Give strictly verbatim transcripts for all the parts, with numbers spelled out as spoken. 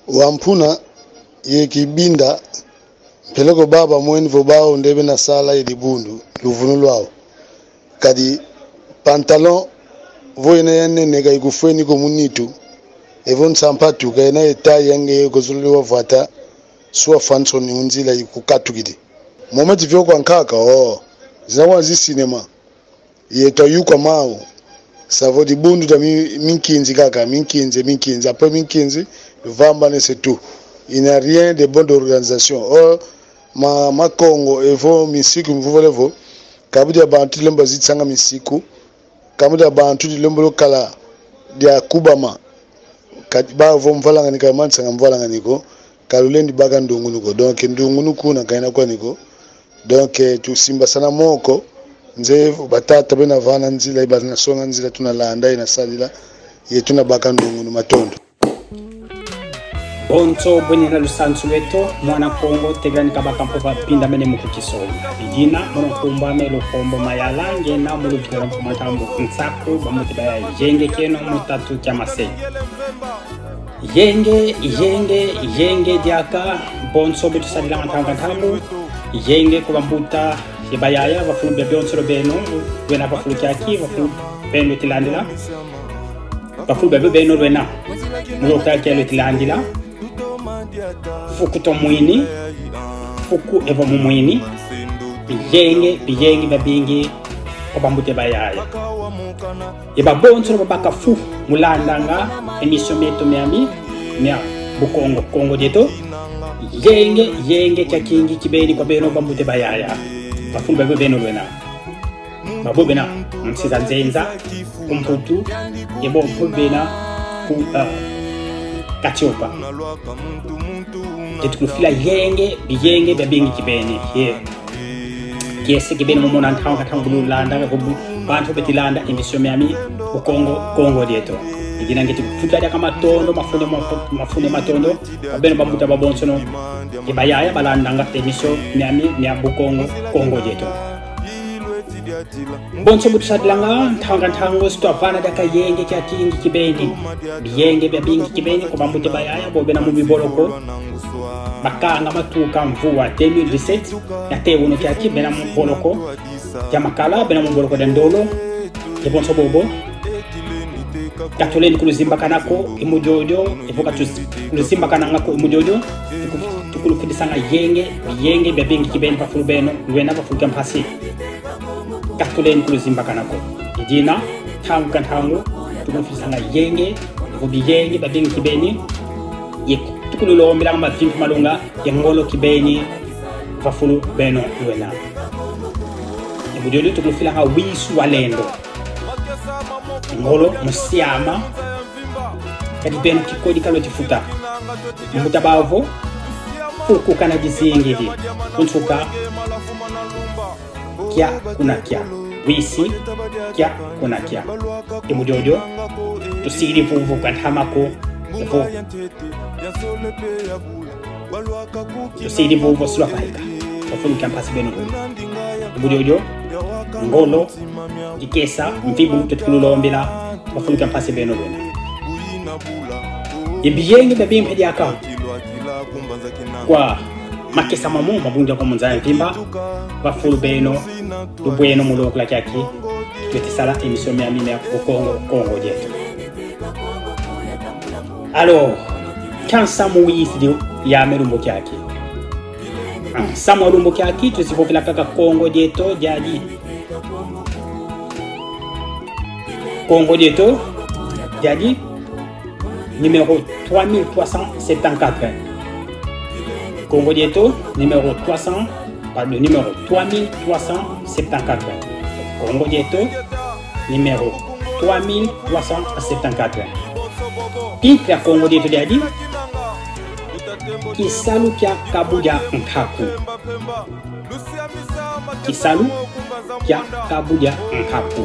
Wampuna ye kibinda, mpeleko baba mweni vo bau nde bena sala ye dibundu, luvunu lwau. Kadi pantalon vo yena ya nene ka ikufweni ko mu nitu, evo nsampatu ka yena ye taille ya nge ko zolele wa vwata, swa fansoni mu nzila ikukatukidi. Moma tivio kwa nkaka, oh, zina kwa zi cinéma. Ye twayuka mau. Sa vo dibundu dia mi-, minkinzi kaka, minkinzi, minkinzi. Après minkinzi, luvambane, c'est tout. Il n'y a rien de bon d'organisation. Or, ma, ma Kongo, evo misiku, mvuvale vo, ka bu dia bantu dilembo zitsanga misiku, ka bu dia bantu dilembo lukala dia kubama. Kadi bau vo mvwalangani ka mansanga mvwalangani ko, ka lulendi baka ndungunu ko. Donc, ndungunu kuna ka yena kwani ko. Donc, eh, tusimbasana moko, nze batata bena vana nzila, ye bana songa nzila, tuna landa, yena sadila, ye tuna baka ndungunu. Matondo. Bonso bwena na lusansu lweto, mwana Kongo, tegelani kabaka mpova pinda mene mu kukisonga. I dina, mono nkumbu ame Lukombo Mayala, ngena mu luvila Mfumu a Ntambu Nsaku, bambuta ba yaya, yenge kieno mu tatu kia mase. Yenge, yenge, yenge diaka, bonso betusadilanga ntangu ka ntangu. Yenge kwa bambuta ye bayaya, va fulu bia bionso beno, lwena va fulu kiaki, va fulu beno lweti landila. Va fulu bia beno lwena, mu lokota kia lweti landila. Fuku tumwini, fuku evo mumwini. Biyenge, biyenge biabingi kwa bambuta ye bayaya. Ye babonso babaka fu mu landanga émission mieto miami mia Bukongo, Kongo dieto. Yenge, yenge kiakingi kibeni kwa beno bambuta ye bayaya. Va fulu bia beno lwena. Babo bena mu nsi za nzenza, ku Mputu, ye bo mpe bena ku, ah, Katiopa. Nge tukulufila yenge, biyenge biabingi kibeni. Ye kiese kibeni mu mona ntangu ka ntangu lulanda, ka kubu, bantu beti landa émission miami, Bukongo, Kongo dieto. I dina nge tukulufila diaka matondo, mafunda, mafu-, mafunda matondo kwa beno bambuta babonsono ye bayaya balandanga émission miami mia Bukongo, Kongo dieto. Bonso bu tusadilanga, ntangu ka ntangu si twavana diaka yenge kiakingi kibeni. Biyenge biabingi kibeni kwa bambuta ye bayaya, bo bena mu biboloko. Bakanga matuka mvu wa deux mille dix-sept, ya te unu kiaki bena mu boloko dia Makala, bena mu boloko dia Ndolo, ye bonso bobo. Ka tulendi kuluzimbakana ko i mu diodio, evo ka tu-, kuluzimbakananga ko i mu diodio, tuku-, tukulufidisanga yenge, yenge biabingi kibeni va fulu beno lwena, va fulu kia mpasi. Ka tulendi kuluzimbakana ko. I dina, ntangu ka ntangu, tukulufidisanga yenge, evo biyenge biabingi kibeni, ye tukululombelanga mavimpi malunga, ye ngolo kibeni, va fulu beno lwena. I mu diodio tukulufilanga wisu wa lendo. Ngolo musiama, kadi beno kikodi ka lweti futa. Mbuta bavo, fuku kana dizingidi. Ku nsuka, kia kuna kia. Wisi, kia kuna kia. I mu diodio, tusidi vuvu kwa ntama ko, vo tusidi vo, vo sula fahika. Va fulu kia mpasi beno lwena. I mu diodio, ngolo, dikesa, mvimbu, tutukululombela, va fulu kia mpasi beno lwena. Ye biyenge biabingi diaka kwa makesa mamo, mabundu dia kwa mu nza ya mvimba, va fulu beno, lubweno mu lokula kiaki, tweti sala émission miami mia Bukongo, Kongo dieto. Alors, kia nsamu wizidi yame lumbu kiaki. Ah, nsamu wa lumbu kiaki, tusi vovila kaka Kongo dieto diadi. Kongo dieto diadi, numéro trois mille trois cent septante-quatre. Kongo dieto, numéro trois cents, pardon, numéro trois mille trois cent septante-quatre. Kongo dieto, numéro trois mille trois cent septante-quatre. Titre ya Kongo dieto diadi, kisalu kia kabu dia nkaku. Kisalu kia kabu dia nkaku.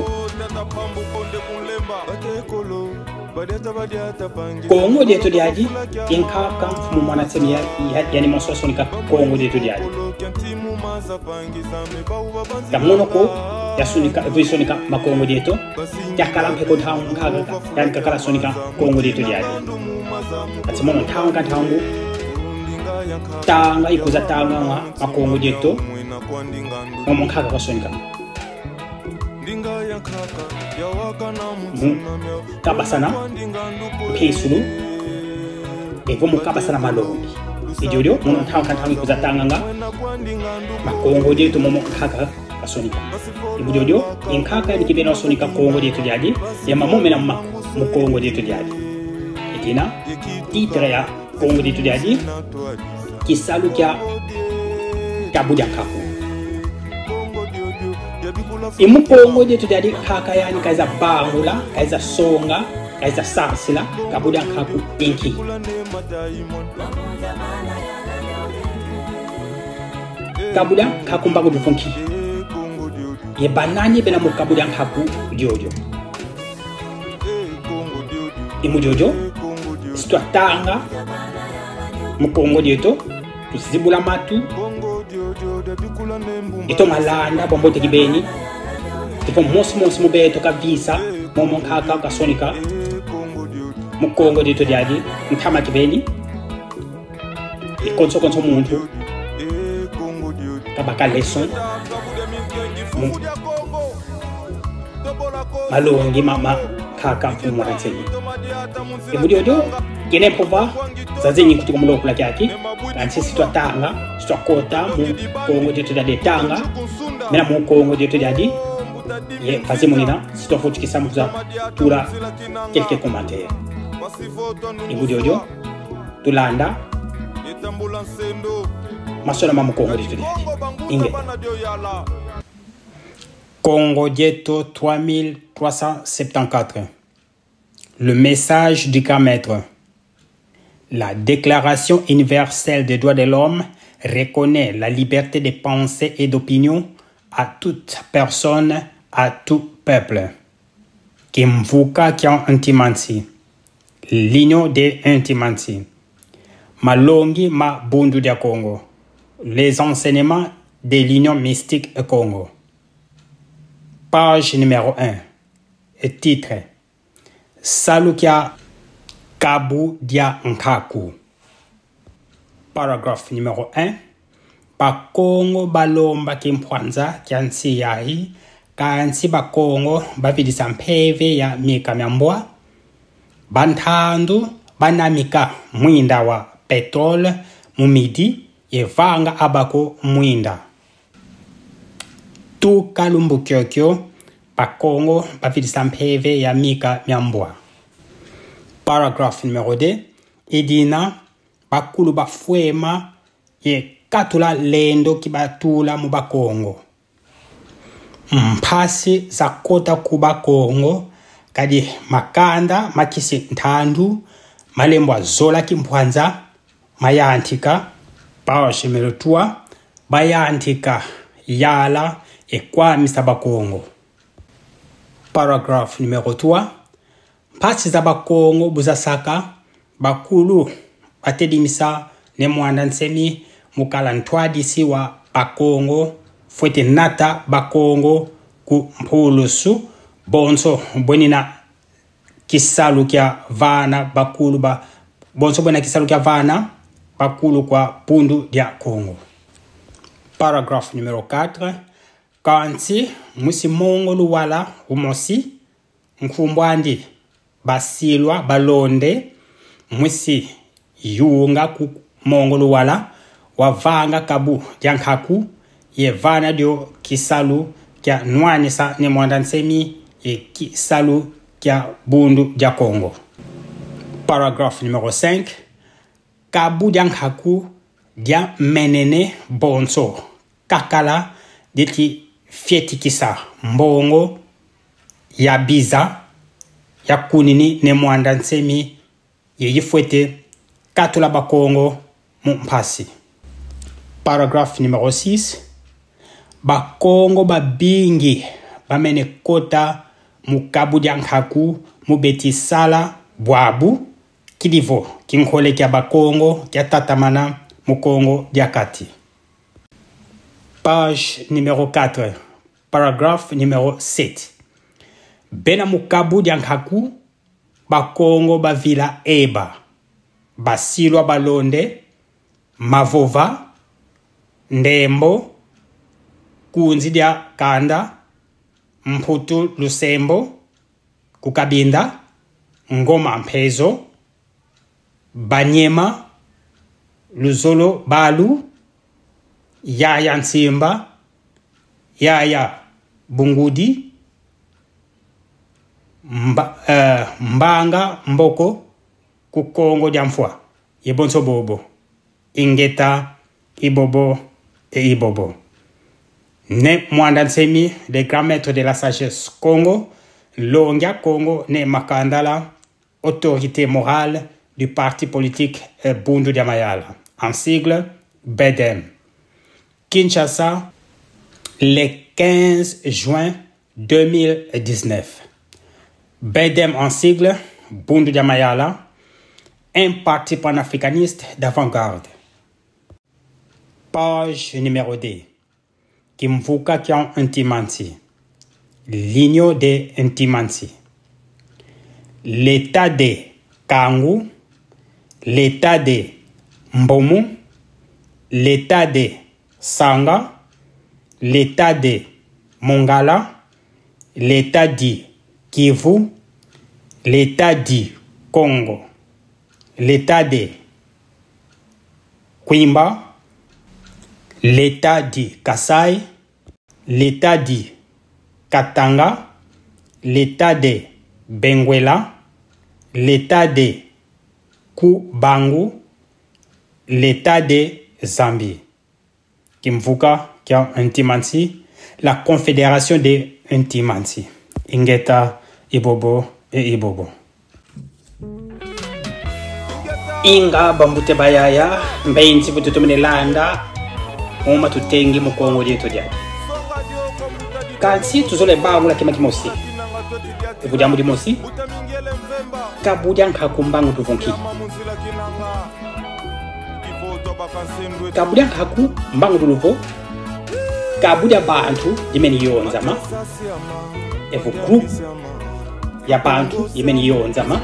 Kongo dieto diadi, i nkaka mfumu mwana nsemi ya, ya, yani masuasonika Kongo dieto diadi. Ya mono ko yasonika, evo isonika Makongo dieto, yakala mpe ko ntangu nkaka, yani kakala sonika Kongo dieto diadi. Ati mono ntangu ka ntangu, tanga ikwiza tanga ma Makongo dieto, momo nkaka kasonika. Mu kabasana mpisulu, evo mu kabasana malongi. I diodio, mono ntangu ka ntangu ikwiza tanganga Makongo dieto, momo nkaka kasonika. I mu diodio, i nkaka yani kibeni wasonika Kongo dieto diadi, ye mamo mena ma-, mu Kongo dieto diadi. I dina, titre ya Kongo dieto diadi, kisalu kia Kabu dia Nkaku. I mu Kongo dieto diadi nkaka yani kaiza bangula, kaiza songa, kaiza sansila Kabu dia Nkaku i nki. Kabu dia Nkaku mbaku diodio nki. Ye banani bena mu Kabu dia Nkaku diodio. I mu diodio, si twatanga mu Kongo dieto, tuzibula matu, yeto malanda bwa mbote kibeni, evo mosi mosi mu beto kavisa momo nkaka kasonika mu Kongo dieto diadi, ntama kibeni. I konso konso muntu kabaka leçon mu malongi ma, ma nkaka Mfumu Muanda Nsemi. I mu diodio, kena mpova zazingi nkutu ko mu lokula kiaki, kansi si twatanga, si twakota mu Kongo dieto diadi tanga, mena mu Kongo dieto diadi, ye vazi munina, si twavutukisa mu kwiza tula quelques commentaires. I mu diodio, tulanda masolo ma mu Kongo dieto diadi. Inge. Kongo dieto trois mille trois cent septante-quatre. Le message du grand maître. La Déclaration universelle des droits de l'homme reconnaît la liberté de pensée et d'opinion à toute personne, à tout peuple. Kimvuka kia ntima nsi. L'union des ntima nsi. Malongi ma Bundu dia Kongo. Les enseignements de l'union mystique Kongo. Page numéro un. Et titre: Salu kia Kabu dia Nkaku. Paragraphe numéro un. Bakongo balomba kimpwanza kia nsi yayi, kansi Bakongo bavidisa mpeve ya mika mia mbwa. Bantandu banamika mwinda wa pétrole mu Midi, ye vanga abako mwinda. Tuka lumbu kiokio, Bakongo bavidisa mpeve ya mika mia mbwa. Paragraphe numéro deux. I dina, bakulu bafwema ye katula lendo ki batula mu Bakongo. Mpasi zakota ku Bakongo, kadi makanda ma kisi ntandu malembwa zola kimpwanza mayantika. Page numéro trois. Bayantika yala ye kwamisa Bakongo. Paragraphe numéro trois. Mpasi za Bakongo bu zasaka, bakulu batedimisa Ne Muanda Nsemi mu kala ntwadisi wa Bakongo, fwete nata Bakongo ku mpulusu, bonso bwenina kisalu kia vana bakulu ba, bonso bwenina kisalu kia vana bakulu kwa Bundu dia Kongo. Paragraphe numéro quatre. Kansi mwisi Mongo Luwala umosi, nkumbu andi Basilwa Balonde, mwisi yunga ku Mongo Luwala, wavanga Kabu dia Nkaku, ye vana dio kisalu kia nwanisa Ne Muanda Nsemi ye kisalu kia Bundu dia Kongo. Paragraphe numéro cinq. Kabu dia Nkaku diamenene bonso kakala dieti fietikisa mbongo ya biza ya kunini Ne Muanda Nsemi ye ifwete katula Bakongo mu mpasi. Paragraphe numéro six. Bakongo babingi bamene kota mu Kabu dia Nkaku mu beti sala bwabu, kidi vo kinkole kia Bakongo kiatatamana mu Kongo dia Kati. Page numéro quatre, paragraphe numéro sept. Bena mu kabu dia nkaku, Bakongo bavila eba: Basilwa Balonde, Mavova, Ndembo, Kunzi dia Kanda, Mputu Lusembo, ku Kabinda, Ngoma Mpezo, Banyema, Luzolo Balu, Yaya Nsimba, Yaya Bungudi, Mba-, eh, Mbanga Mboko, ku Kongo dia Mfwa. Ye bonso bobo. Ingeta, i bobo, e i bobo. Ne Muanda Nsemi, le grand maître de la sagesse Kongo, Nlongi a Kongo, Ne Makandala, autorité morale du parti politique, eh, Bundu dia Mayala, en sigle B D M. Kinshasa, le quinze juin deux mille dix-neuf. B D M en sigle, Bundu dia Mayala, un parti panafricaniste d'avant-garde. Page numéro deux. Kimvuka kia Ntimansi. L'Union de Ntimansi. L'État de Kangu, l'État de Mbomu, l'État de Sanga, l'État de Mongala, l'État du Kivu, l'État du Kongo, l'État de Kwimba, l'État du Kasaï, l'État du Katanga, l'État de Benguela, l'État de Kubangu, l'État de Zambie. Kimvuka kia Ntimansi, la Confédération de Ntimansi. Ingeta, i bobo, e i bobo. Inga bambuta bayaya, mbe nti bu tutomene landa, moma tutengi mu Kongo dieto diadi. Kansi tuzolele bangula kima kimosi. Evo diambu dimosi, kabu dia nkaku mbangu luvo nki? Kabu dia nkaku mbangu luvo, kabu dia bantu dimeni yonzama, evo groupe ya bantu yimeni yonzama,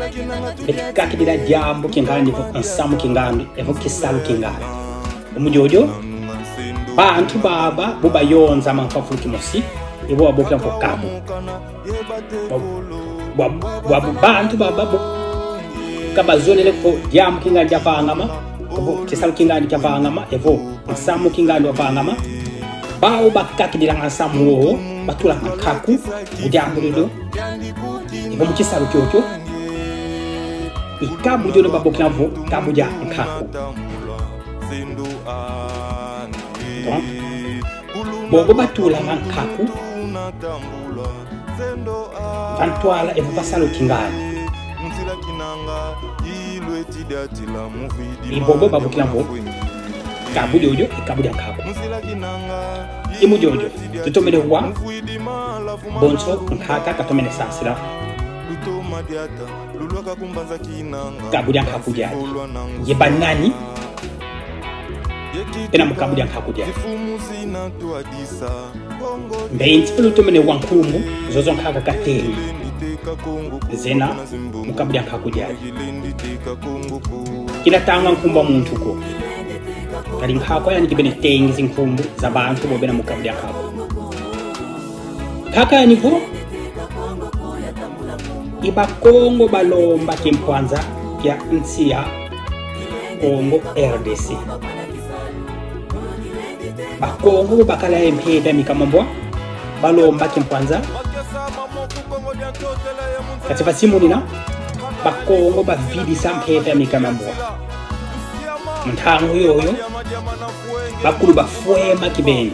beti kakidila diambu kingandi vo nsamu kingandi, evo kisalu kingandi. Mu diodio, bantu baba bu bayonzama mfafulu kimosi, i bo babokila vo kabu. Bwa-, bwa-, bwa-, bantu baba bu ka bazolele vo diambu kingandi diavangama, vo kisalu kingandi kiavangama, evo nsamu kingandi wavangama, bau bakakidilanga nsamu wowo, batulanga nkaku mu diambu diodio, evo mu kisalu kiokio. I kabu diodio babokila vo kabu dia nkaku. Donc, bobo batulanga nkaku va ntwala evo va salu kingandi. I bobo babokila vo kabu diodio i kabu dia nkaku. I mu diodio tutomene wa bonso nkaka katomene sasila kabu dia nkaku diadi. Ye banani bena mu kabu dia nkaku diadi? Mbe nti pe lutomene wa nkumbu zozo nkaka kateli zena mu kabu dia nkaku diadi? Kina tanga nkumbu a muntu ko. Kadi nkaku yani kibeni tengi zinkumbu za bantu bo bena mu kabu dia nkaku. Nkaka yani vo, i Bakongo balomba kimpwanza kia nsi ya Kongo, R D C. Bakongo bakala ye mpeve ya mikama mbwa, balomba kimpwanza. Kati va simunina, Bakongo bavidisa mpeve ya mikama mbwa. Mu ntangu yoyo, bakulu bafwema kibeni.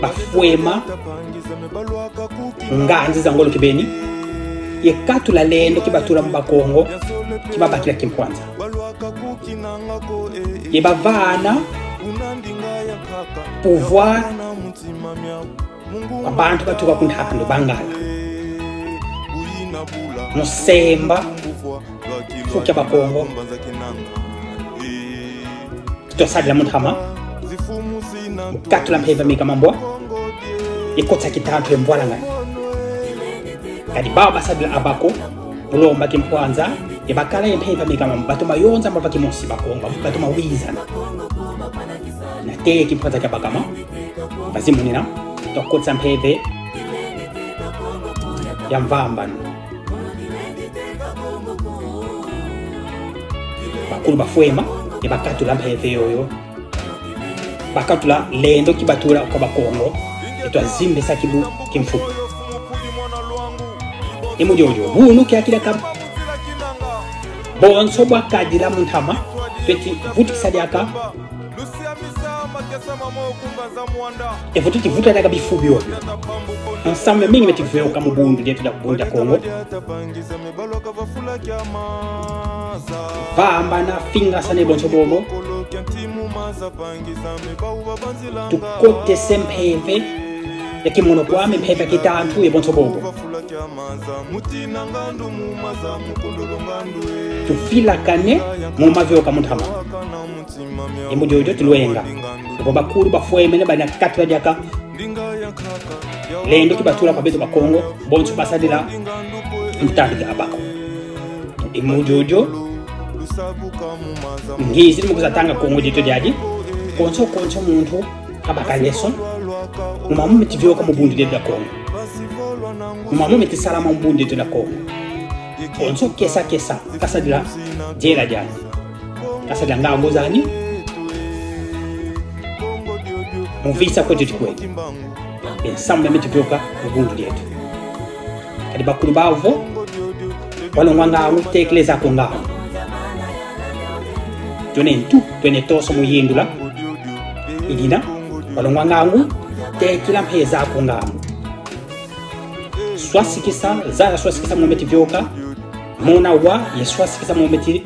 Bafwema nganzi za ngolo kibeni, ye katula lendo ki batula mu Bakongo, ki babakila kimpwanza. Ye bavana pouvoir kwa bantu batuka ku ntaka ndo Bangala. Mu semba fu kia Bakongo. Tusadila mu ntama. Mu katula mpeve ya meka mambwa, ye kotisa kitantu ye mbwalangana. Kadi bawu basadila abako, mu lomba kimpwanza, ye bakala ye mpeve ya meka mambwa, batoma yonza mava kimosi Bakongo, batoma wizana. Nate kimpwanza kia bakama, bazimunina, twakotisa mpeve ya mvambanu. Bakulu bafwema, ye bakatula mpeve yoyo. Bakatula lendo ki batula kwa Bakongo, ye twazimbisa kibu kimfumu. I mu diodio, bunu kiakila ka bonso bwakadila mu ntama, tweti vutukisa diaka. E vo tweti vuta diaka bifu biobio. Ensemble mingi meti vioka mu Bundu dieto dia, Bundu dia Kongo. Vambana, fingasana bonso bobo. Tukotese mpeve ya kimono kwame, mpeve ya kitantu ye bonso bobo. Tuvilakane mu mavioka mu ntama. I mu diodio tulwenga. Vo bakulu bafwemene bana katula diaka lendo ki batula kwa beto Bakongo, bonso basadila mu tandu kia abako. I mu diodio, ngizidi mu kwiza tanga Kongo dieto diadi, konso, konso muntu kabaka leçon mu mamu meti vioka mu Bundu dieto dia Kongo. Mu mamu meti salama mu Bundu dieto dia Kongo. Konso kesa kesa kasadila diela diani, kasadila ngangu zani, mu visa kweto ti kweto. Ensemble meti vioka mu Bundu dieto. Kadi bakulu bawu vo, walongwa ngangu, tekila zaya ku ngangu. Twena ntu, twena toso mu yindula. I dina, walongwa ngangu, tekila mpe zaya ku ngangu. Swasikisa, zaya swasikisa mu meti vioka. Mona wa, ye swasikisa mu meti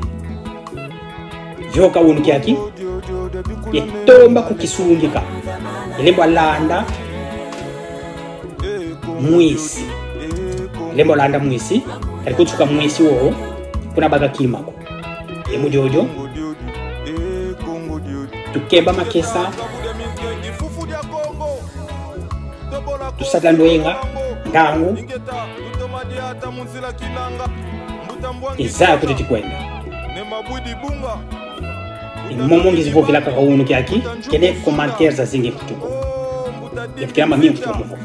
vioka unu kiaki, ye tomba ku kisungika. Ye lembwa landa mwisi. Ye lembwa landa mwisi, kadi ku nsuka mwisi wowo, kuna baka kima ko. I mu diodio, tukeba makesa. Tusadila ndwenga, ngangu, i zaya kweto ti kwenda. I momo ngizi vovila kaka unu kiaki, kele commentaire zazingi nkutu ko. Ye fikira mami nkutu ko mu vova.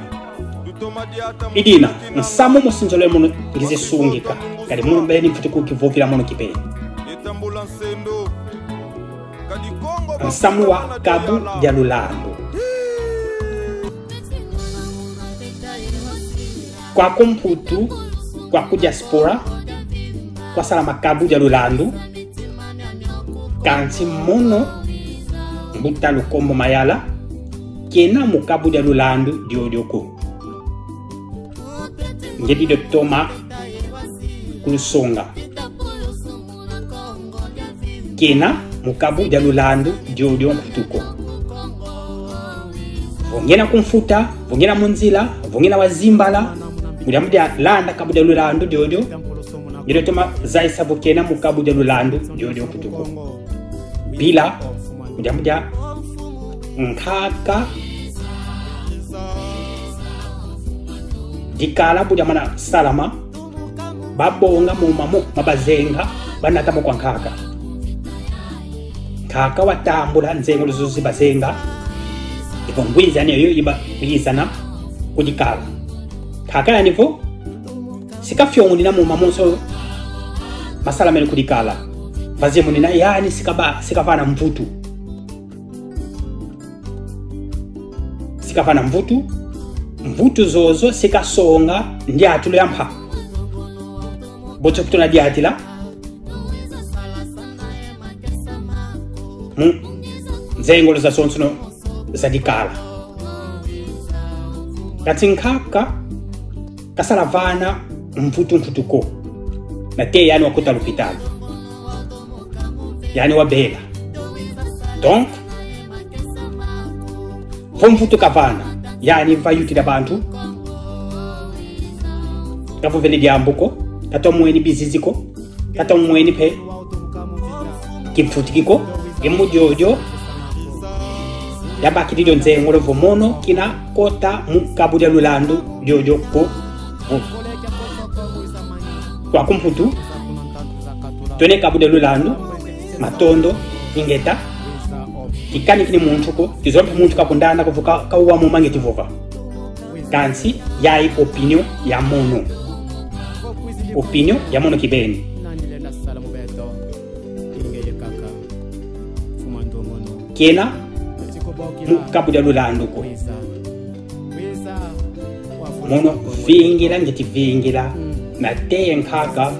I dina, nsamu mosi nzolele mono ngizi sungika, kadi mono beni mfwete kukivovila mono kibeni. Nsamu wa kabu dia lulandu. Kwaku Mputu, kwaku diaspora, kwasalama kabu dia lulandu. Kansi mono, Mbuta Lukombo Mayala, kena mu kabu dia lulandu diodio ko. Ngieti dio toma kulusonga. Kena mu kabu dia lulandu diodio nkutu ko. Vo ngena ku mfuta, vo ngena mu nzila, vo ngena wazimbala, mu diambu dia landa kabu dia lulandu diodio, ngieti dio toma zayisa vo kena mu kabu dia lulandu diodio nkutu ko. Bila, mu diambu dia nkaka, dikala bu diamana salama, babonga mo mamo ma bazenga, banata mo kwa nkaka. Nkaka watambula nzengolo zozo zi bazenga, i vo ngwiza yani yoyo i ba-, yizana ku dikala. Nkaka yani vo, si kafiongunina mo mamonso masalamene ku dikala. Vazimunina yani si kaba-, si kavana mvutu. Si kavana mvutu, mvutu zozo si kasonga ndiatulu ya mpa. Bonso kutuna diatila mu nzengolo zasonsono za dikala. Kansi nkaka kasala vana mvutu nkutu ko. Nate yani wakota lupitalu. Yani wabela. Donc, vo mvutu kavana, yani vayutila bantu. Kavovele diambu ko, katomweni bizizi ko, katomweni mpe kimfuti ki ko, i mu diodio. Yabakidi dio nzengolo vo mono kina kota mu kabu dia lulandu diodio ko. Vo kwaku Mputu, twena kabu dia lulandu, matondo, ingeta. Kikani kini muntu ko, kizompe muntu kakundana ko vo ka, ka uwa mu mangeti vova. Kansi, yayi opinion ya mono. Opinion ya mono kibeni. Kena mu kabu dia lulandu ko. Mono vingila, ngeti vingila, na teye nkaka,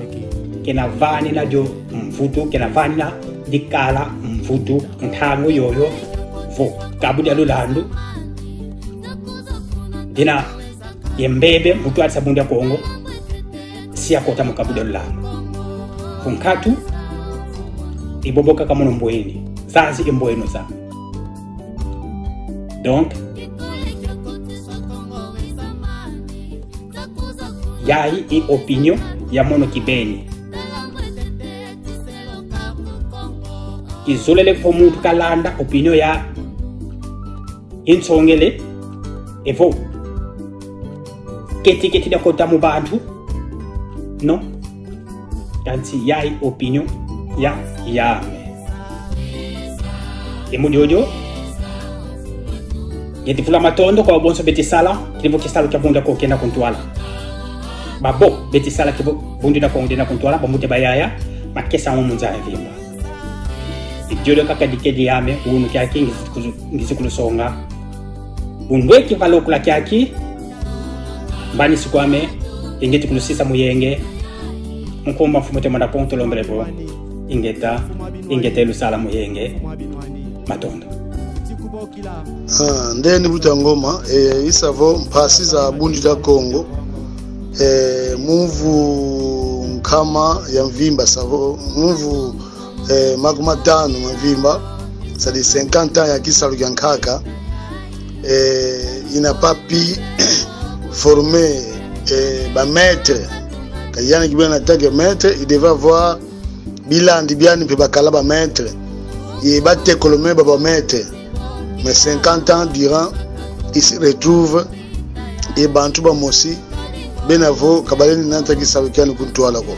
kena vanina dio mvutu, kena vanina dikala mvutu, ntangu yoyo, vo kabu dia lulandu dina ye mbebe mu twadisa Bundu dia Kongo, si yakota mu kabu dia lulandu. Ku nkatu, i bobo kaka mono mbweni, zazi i mbweno za. Donc, yayi i opinion ya mono kibeni. Kizolele vo muntu kalanda opinion ya insongele, evo keti keti dia kota mu bantu, non? Kansi yayi opinion ya yame. E mu diodio, ngeti vula matondo kwa bonso beti sala, kidi vo kisalu kia Bundu dia Kongo kenda ku ntwala. Babo beti sala kidi vo Bundu dia Kongo kenda ku ntwala, bambuta bayaya, makesa mo mu nza ya mvimba. I diodio kaka dikedi yame, unu kiaki ngizi kuzu-, ngizi kulusonga. Undweki valokula kiaki, mbanisi kwame, ingeti kulusisa mu yenge. Nkumbu a Mfumu Tembo a Nda Kongo tulombele vo, ingeta, ingeta lusala mu yenge. Matondo. Ah, ndeni buta ngoma, e, i sa vo mpasi za Bundu dia Kongo, e, mu mvu nkama ya mvimba, sa vo mu mvu, e, makumi matanu ma mvimba, c'est-à-dire cinquante ans ya kisalu kia nkaka, e, il n'a pas pu former, e, ba maîtres. Ka yandi kibeni en tant que maître, il devait avoir bilandi biandi mpe bakala ba maîtres. Ye batekolo me ba ba maîtres. Mais cinquante ans durant, il se retrouve ye bantu bamosi bena vo ka balendi nata kisalu kiandi ku ntwala ko.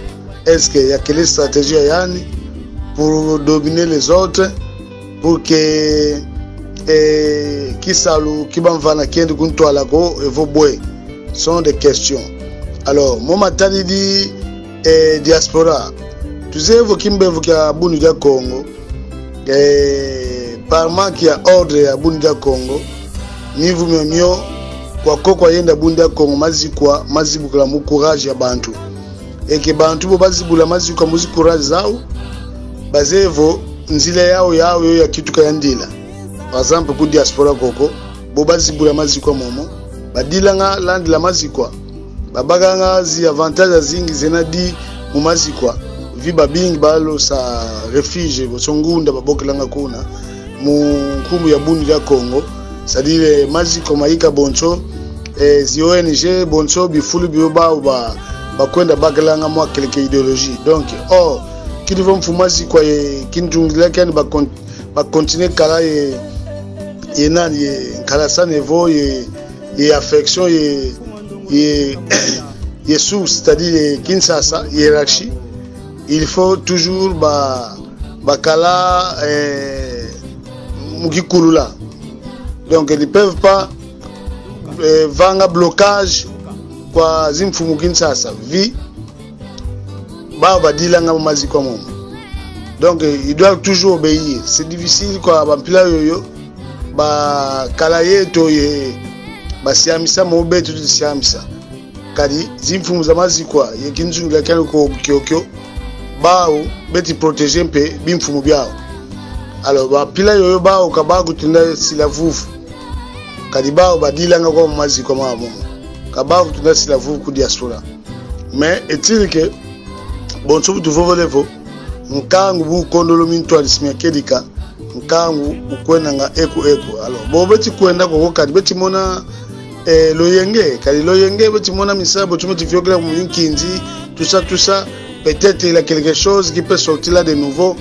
Est-ce que ya kele stratégie ya yandi pour dominer les autres, pour que, eh, kisalu ki bamvana kiendi ku ntwala ko, evo bwe? Sont des questions. Alors, mo matadidi, eh, diaspora. Tuzeye vo kimbevo kia Bundu dia Kongo, eh, par manque ya ordre ya Bundu dia Kongo, mivu miomio, kwa koko yenda Bundu dia Kongo, mazikwa mazibukila mu courage ya bantu. Et que bantu bo bazibula mazikwa mu zi courage zau, bazeye vo nzila yau, yau yo ya kituka ya ndila. Par exemple, ku diaspora koko, bo bazibula mazikwa momo, badilanga landila mazikwa, babakanga zi avantages zingi zena di mu mazikwa, vi babingi balosa refuge, bonso ngunda babokelanga kuna, mu nkumbu ya Bundu dia Kongo, c'est-à-dire mazikwa mayika bonso, eh, zi O N G, bonso bifulu bio bau ba, bakwenda bakelanga mwa quelques idéologies. Donc, or, kidi vo mfumu a zikwa ye kintungila kiani ba con-, ba continuer kala ye, ye nani, ye nkalasana evo ye, ye affection ye, ye, ye source, c'est-à-dire ye Kinshasa, hiérarchie. Il faut toujours ba, bakala, eh, mu kikulula. Donc, ils ne peuvent pas, eh, vanga blocage kwa zimfumu Kinshasa. Vi, bau badilanga mu mazikwa momo. Donc, eh, il doit toujours obéir. C'est difficile kwa bampila yoyo, bakala yeto ye, basiamisa mo beto tusiamisa. Kadi zimfumu za mazikwa ye kinzungila kiani ko kiokio, bau beti protéger mpe bimfumu biau. Alors, bampila yoyo bau ka bakutunda sila vuvu. Kadi bau badilanga kwa mazikwa mamo. Ka bakutunda sila vuvu ku diaspora. Mais est-il que, bonso bu tuvovele vo, nkangu bu kondolo mintwadisi mia kedika, nkangu ukwendanga eku eku. Alors, bo beti kwenda koko kadi beti mona, eh, loyenge, kadi loyenge beti mona misamu, bonso beti viokela mu nkinzi, tout ça, tout ça. Peut-être il y a quelque chose qui peut sortir là de nouveau,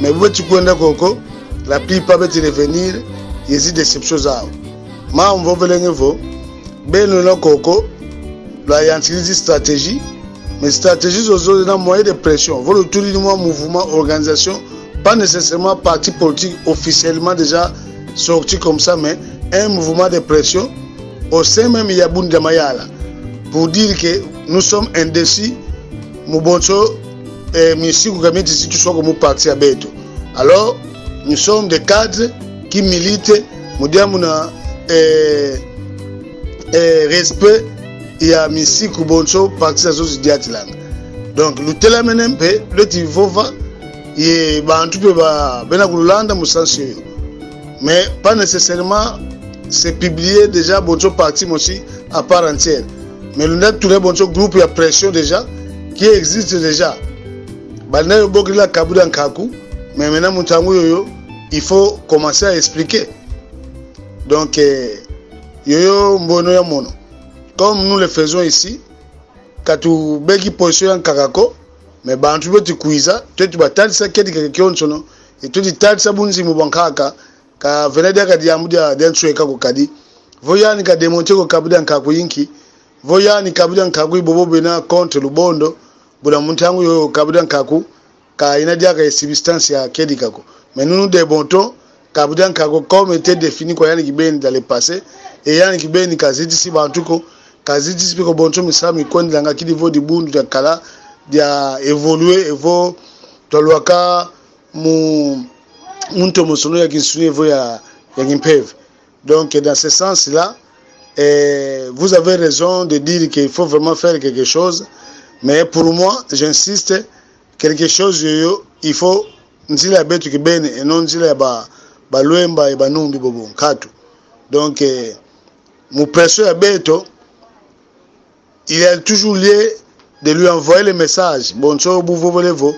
mais bo beti kwenda koko, la plupart beti revenir, ye zi déception zau. Mambu mvovelenge vo, beno na koko, lwayantikidi zi stratégie, mais stratégie zozo zina moyen de pression. Vo lutudidi mwa mouvement, organisation, pas nécessairement parti politique officiellement déjà sorti comme ça, mais un mouvement de pression au sein même ya Bundu dia Mayala. Pour dire que nous sommes indécis, mu bonso, eh, misiku ka miti si tusoko mu parti ya beto. Alors, nous sommes des cadres qui militent, mu diambu na, eh, eh, respect ya misiku bonso parti zazo zidiatilanga. Donc, lutelamene mpe, lweti vova, ye bantu mpe ba, bena kululanda mu sens yoyo. Mais pas nécessairement c'est publié déjà bonso parti mosi à part entière. Mais lunda tula bonso groupe ya pression déjà, qui existe déjà. Banda yo bokila Kabu dia Nkaku, mais maintenant mu ntangu yoyo, il faut commencer à expliquer. Donc, eh, yoyo mbono ya mono. Comme nous le faisons ici, ka tubeki position ya nkaka ko, mais bantu beti kwiza, tweti batalisa kedika kionsono, e tweti talisa bunzimu bwa nkaka, ka vena diaka diambu dia, dia nsweka ko kadi. Vo yandi ka démonter ko Kabu dia Nkaku yinki, vo yandi Kabu dia Nkaku i bobo bena contre Lubondo, buna mu ntangu yoyo Kabu dia Nkaku, ka ina diaka ye substance ya kedika ko. Mais nous, nous démontons, Kabu dia Nkaku, comme était défini kwa yandi kibeni dans le passé, et yandi kibeni ka zitisi bantu ko, ka zitisi mpe ko bonso misamu mikwendilanga kidi vo dibundu dia kala, dia évoluer, evo twalwaka mu, mu ntomosono ya kinsuni evo ya, ya kimpeve. Donc, dans ce sens-là, eh, vous avez raison de dire qu'il faut vraiment faire quelque chose. Mais pour moi, j'insiste, quelque chose yoyo, il faut nzila ya beto kibeni, et non nzila ya ba, ba Luemba et ba Numbi bobo nkatu. Donc, eh, mu pression ya beto, il est toujours lié de lui envoyer le message. Bonso bu vovele vo,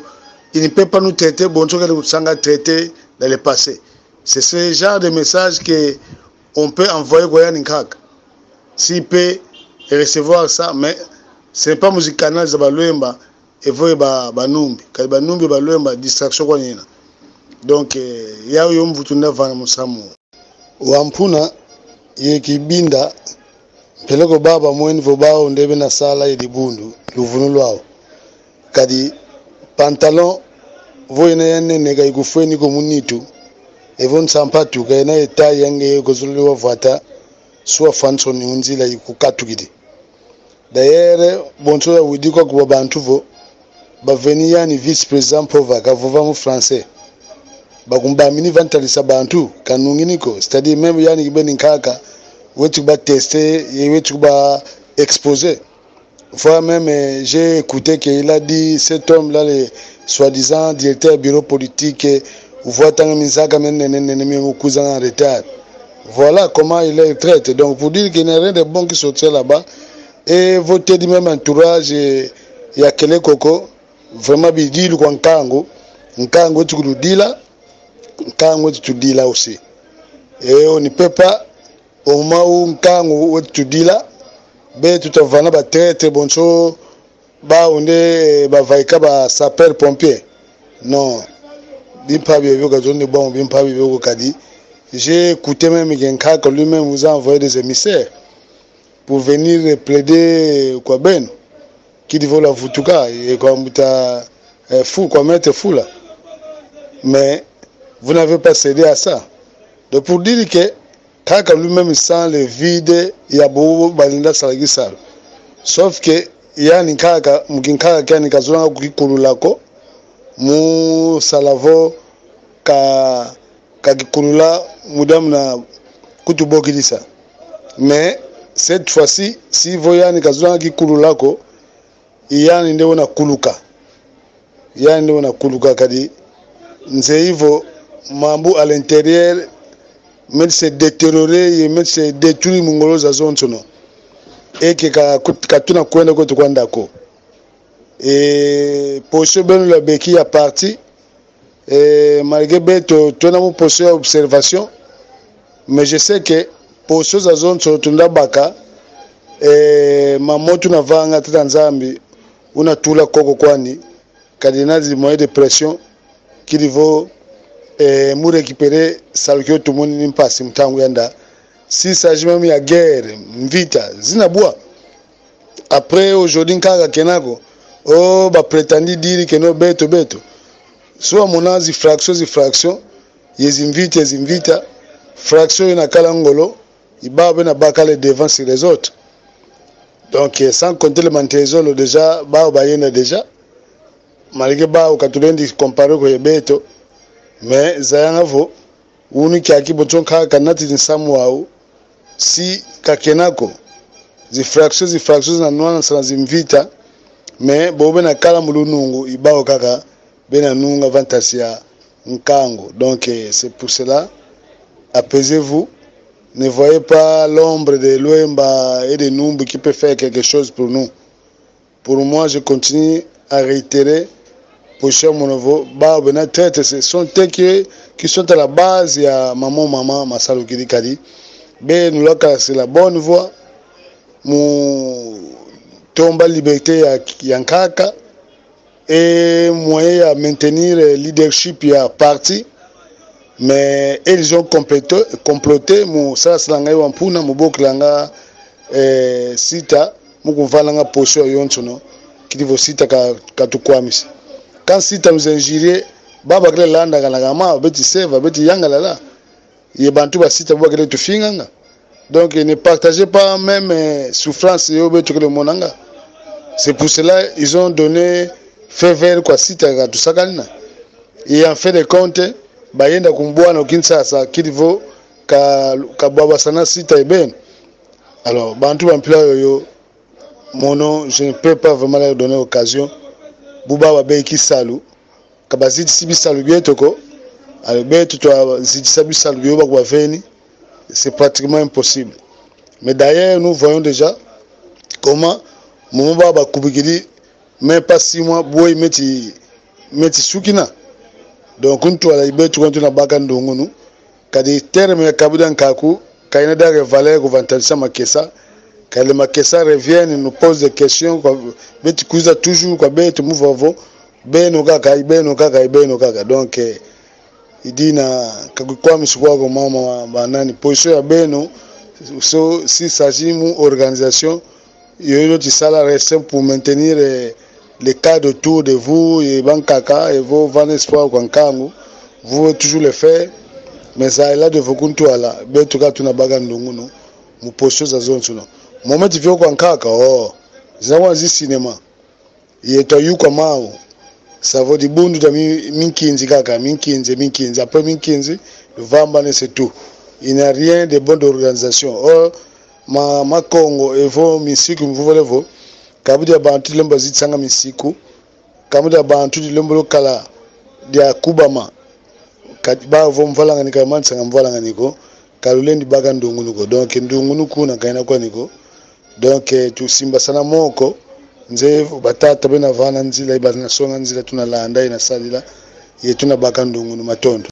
il ne peut pas nous traiter, bonso kele kutusanga traiter dans le passé. C'est ce genre de message que on peut envoyer kwa yandi nkaka. S'il peut recevoir ça, mais c'est pas mu zi canal za ba Luemba, evo ye ba, ba Numbi. Kadi ba Numbi, ba Luemba, distraction kwa yina. Donc, eh, yau yo mvutu nda vana mu samu. Wampuna ye Kibinda, mpeleko baba mweni vo bau nde bena sala ye dibundu, luvunu lwau. Kadi pantalon, vo yena ya nene ka ikufweni ko mu nitu, evo nsampatu ka yena ye taille ya nge ko zolele wa vwata, swa fansoni mu nzila ikukatukidi. D'ailleurs, bonso yawidi kwaku kwa bantu vo, baveni yandi vice-président Mpova, kavova mu français. Bakumbamini va ntalisa bantu, kanungini ko. C'est-à-dire, même yandi kibeni nkaka, weti kuba tester, ye weti kuba exposer. Fois même, euh, j'ai écouté qu'il a dit, cet homme-là, le soi-disant directeur bureau politique, euh, uvwatanga minzaka minene, nene, nene, mi mu kwizanga en retard. Voilà comment il est traité. Donc, pour dire qu'il n'y a rien de bon qui sortira là-bas, et vo tedi même entourage, eh, ya kele koko, vraiment bidilu kwa nkangu, nkangu weti kuludila, nkangu weti tudila aussi. Et on ne peut pas, au moment où nkangu weti tudila, beto tavana ba traîtres bonso, bau nde, eh, bavaika ba sapeurs pompiers. Non. Bimpa biobio ka zolele bwa bimpa biobio ko kadi. J'ai écouté même que nkaka lui-même vous a envoyé des émissaires pour venir plaider kwa beno. Kidi vo lwavutuka, ye kwa mbuta, eh, Fu, kwa maître Fula. Mais vous n'avez pas cédé à ça. Donc pour dire que nkaka lui-même sent le vide ya bobo balenda sala kisalu. Sauf que yandi nkaka, mu kinkaka kiandi kazolanga kukikulula ko, mu sala vo ka, kakikulula mu diambu na kutubokidisa. Mais cette fois-ci, si vo yandi kazolanga kikulula ko, yandi nde wena kuluka. Yandi nde wena kuluka kadi nzeyi vo mambu à l'intérieur meti se détériorer, ye meti se détruire mu ngolo zazonsono. Et que ka, ka tuna kwenda kweto kwanda ko. Et position beno lwabeki ya parti, eh, malgré beto twena mu position ya observation, mais je sais que position zazonso tunda baka, eh, mamo tuna vanga, Tata Nzambi una tula koko kwani, kadi na zi moyens de pression, kidi vo Eh, mu récupérer salu kio tumoni ni mpasi mu ntangu ya nda. S'il s'agit même ya guerre, mvita, zina bwa. Après, aujourd'hui, nkaka kena ko, oh, ba prétendent dire que non, beto, beto. So wa mona zi fraction, zi fraction, ye zi mvita, ye zi mvita, fraction yina kala ngolo, i bawu bena bakala devant sur les autres. Donc, eh, sans compter le Mantezolo, déjà, bawu bayenda déjà. Malgré bawu ka tulendi comparer ko ye beto, mais zayanga vo, unu kiaki bonso nkaka kanati nsamu wau, si ka kena ko. Zi fraction, zi fraction zina nwana sana zi mvita, mais bo bena kala mu lunungu, i bawu kaka bena nunga vantasi ya nkangu. Donc, eh, c'est pour cela, apaisez-vous. Ne voyez pas l'ombre de Luemba et de Numbu qui peut faire quelque chose pour nous. Pour moi, je continue à réitérer position ya mono vo, bawu bena traître, ce sont eux qui, qui sont à la base ya mambu mama masalukidi kadi. Beno lwaka, c'est la bonne voie mu tomba liberté ya, ya nkaka et moyen ya maintenir leadership ya parti. Mais ils ont comploté, comploté mu sala sala ngai wa mpuna, mu bokilanga, eh, sita, mu kuvalanga position yonsono, kidi vo sita ka, katukwamisa. Quand sita nous injurier, bawu bakele landa kana kama, beti seva, beti yangalala. Ye bantu ba sita bo bakele tufinganga. Donc, ils ne partageaient pas même, eh, souffrance yo beto kele monanga. C'est pour cela ils ont donné feu vert kwa sita katusakanina. Et en fin de compte, bayenda kumbwana ku Kinshasa, kidi vo ka, kabwabasana sita ye beno. Alors, bantu ba mpila yoyo, mono, je ne peux pas vraiment leur donner occasion. Bu bawu babeki salu, ka bazitisi bisalu bieto ko. Alors, beto twazitisa bisalu bio bawu baveni, c'est pratiquement impossible. Mais d'ailleurs, nous voyons déjà comment, moment bawu bakubikidi, même pas six mois, bwe meti, meti sukina. Donc, ntwala i beto kwa tuna baka ndungunu. Kadi terme ya kabu dia nkaku, ka ina dage valeur ku vantadisa makesa. Quand les makesa reviennent, nous posent des questions, kwa, beti kwiza toujours kwa beto mu vava vo, beno kaka, i beno kaka, i beno kaka. Donc, eh, i dina, ka kukwamisa kwa ko mama, ba nani, position ya beno, so, s'il s'agit mu organisation, yo, yo ti sala reste pour maintenir, eh, le cadre autour de vous, ye bankaka, ye vo vana espoir kwa nkangu, vous pouvez toujours le faire, mais ça, là de vous kuntwala, beto ka tuna baka ndungunu, mu position zazonsono. Moment ti vio kwa nkaka, oh, zina kwa zi cinéma. Ye twayuka mawu. Ça vo dibundu dia mi-, minkinzi kaka, minkinzi, minkinzi. Après minkinzi, luvambane, c'est tout. Il n'y a rien de bon d'organisation. Or, ma, ma Kongo, evo misiku mvuvale vo, kabu dia bantu dilembo zitisanga misiku, kabu dia bantu dilembo lukala dia kubama, kadi bawu vo mvwalangani ka manisanga mvwalangani ko, ka lulendi baka ndungunu ko. Donc, ndungunu kuna ka ina kwani ko. Donc, eh, tusimbasana moko, nzeye batata bena vana nzila, ye bana songa nzila, tuna landa, ye na sadila, ye tuna baka ndungunu. Matondo.